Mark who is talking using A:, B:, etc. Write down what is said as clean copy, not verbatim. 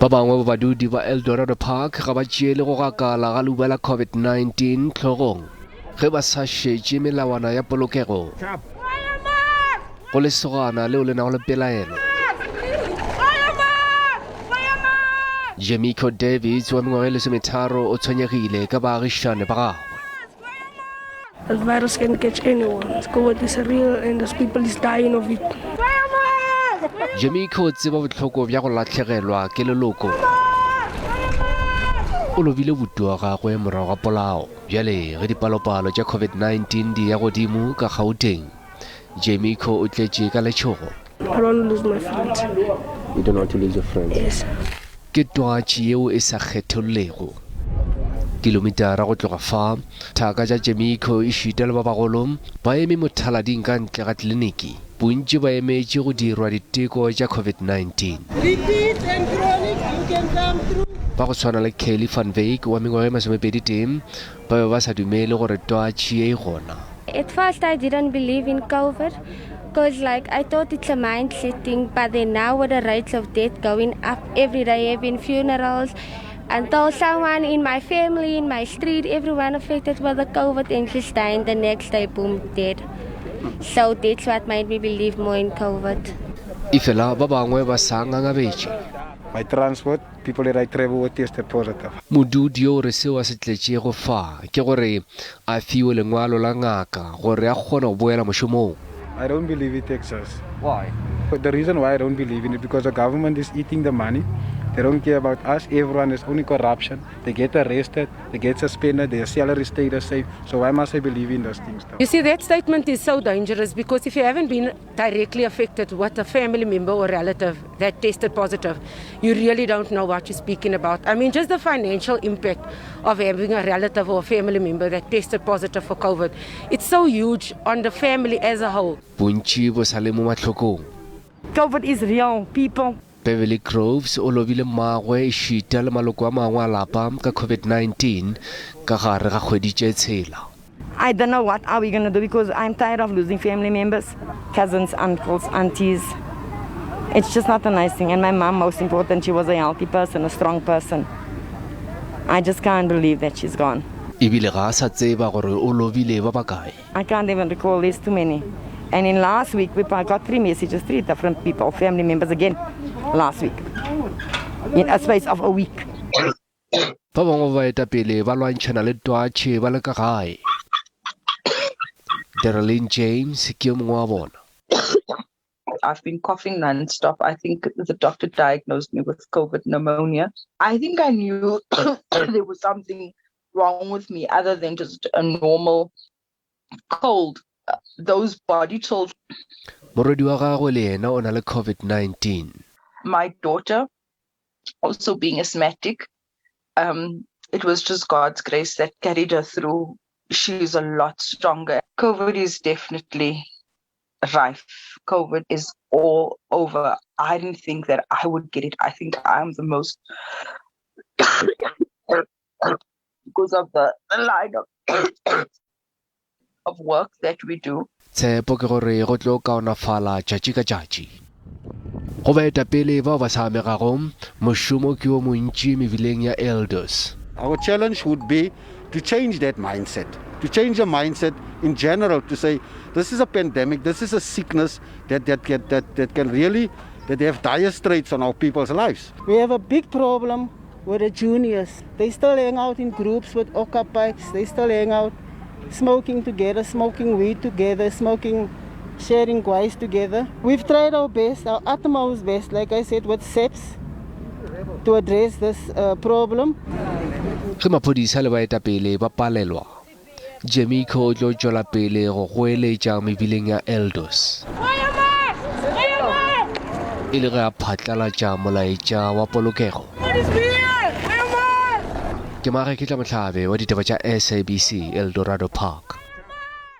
A: Ba bangwe ba badudi ba Eldorado Park ga ba tšeele go gakala ga leuba la COVID-19 hlogong ge ba sa šetše melawana ya polokego. Go lesogana leo le nago le pelaelo, Jemico Davids wa mengwaga e lesometharo o tshwenyegile ka baagišane ba gagwe.
B: The virus can catch anyone. COVID is real and there's people is dying of it.
A: Jemico o tseba bohloko bja go lahlegelwa ke leloko. O lobile buti wa gagwe morago ga polao. Bjale ge dipalopalo tša COVID-19 di ya godimo ka Gauteng, Jemico o tletše ka letšhogo.
B: I don't want to lose my friends.
A: You don't want to lose your friends?
B: Yes.
A: Ke twatši yeo e sa kgethollego. Kilometara go tloga fa, thaka tša Jemico ešita le ba bagolo ba eme mothalading ka ntle ga tleliniki. Bontši ba emetše go dirwa diteko tša COVID-19. Ba go swana le Kelly van Wyk wa mengwaga e masomepeditee ba be ba sa dumele gore twatši ye e gona.
C: At first I didn't believe in COVID because like I thought it's a mindset thing, but then now with the rates of death going up every day, having funerals, until someone in my family, in my street, everyone affected with the COVID and just dying the next day, boom, dead. So that's what made me believe more in COVID.
A: Efela ba bangwe ba sa ngangabetše.
D: My transport, people that I travel with tested positive.
A: Modudi yo o re seo a se tletšego fa ke gore a fiwe lengwalo la ngaka gore a kgone go boela mošomong.
D: I don't believe it exists.
A: Why?
D: The reason why I don't believe in it because the government is eating the money. They don't care about us. Everyone is only corruption. They get arrested, they get suspended, their salary stay the same. So why must I believe in those things?
E: Though? You see, that statement is so dangerous because if you haven't been directly affected with a family member or relative that tested positive, you really don't know what you're speaking about. I mean, just the financial impact of having a relative or a family member that tested positive for COVID, it's so huge on the family as a whole.
A: Bontši bo sa le mo mahlokong.
F: COVID is real, people.
A: Beverly Groves o lobile mmagwe ešita le maloko a mangwe a lapa ka COVID-19 ka gare ga kgwedi tše tshela.
F: I don't know what are we gonna do because I'm tired of losing family members, cousins, uncles, aunties. It's just not a nice thing. And my mom, most important, she was a healthy person, a strong person. I just can't believe that she's gone.
A: Ebile ga a sa tseba gore o lobile ba bakae.
F: I can't even recall, there's too many. And in last week, we got 3 messages, 3 different people, family members again, last week, in a space of a week.
A: Ba bangwe ba baetapele ba lwantšhana le twatši ba le ka gae. Darylene James ke yo mongwe wa bona.
G: I've been coughing nonstop. I think the doctor diagnosed me with COVID pneumonia. I think I knew there was something wrong with me other than just a normal cold. Those body chills.
A: Morwedi wa gagwe le yena o na le COVID-19.
G: My daughter, also being asthmatic, um, it was just God's grace that carried her through. She's a lot stronger. COVID is definitely rife. COVID is all over. I didn't think that I would get it. I think I'm the most because of the, the line of, of work that we do.
A: Tshepo ke gore go tlo kaonafala tšatši ka tšatši. Go baetapele bao ba sa amegago, mošomo ke o montši mebileng ya Eldos.
D: Our challenge would be to change that mindset, to change the mindset in general to say this is a pandemic, this is a sickness that, that, that, that can really, that have dire straits on our people's lives.
H: We have a big problem with the juniors. They still hang out in groups with oka pipes. They still hang out smoking together, smoking weed together, smoking, sharing guys together. We've tried our best, our utmost best, like I said, with SEPS to address this uh, problem.
A: Ge maphodisa le baetapele ba palelwa, Jemico o tlo tšwela pele go goeletša mebileng ya Eldos e le ge a phatlalatša molaetša wa polokego. Ke Mageketla Mohlabe wa ditaba tša SABC, Eldorado Park.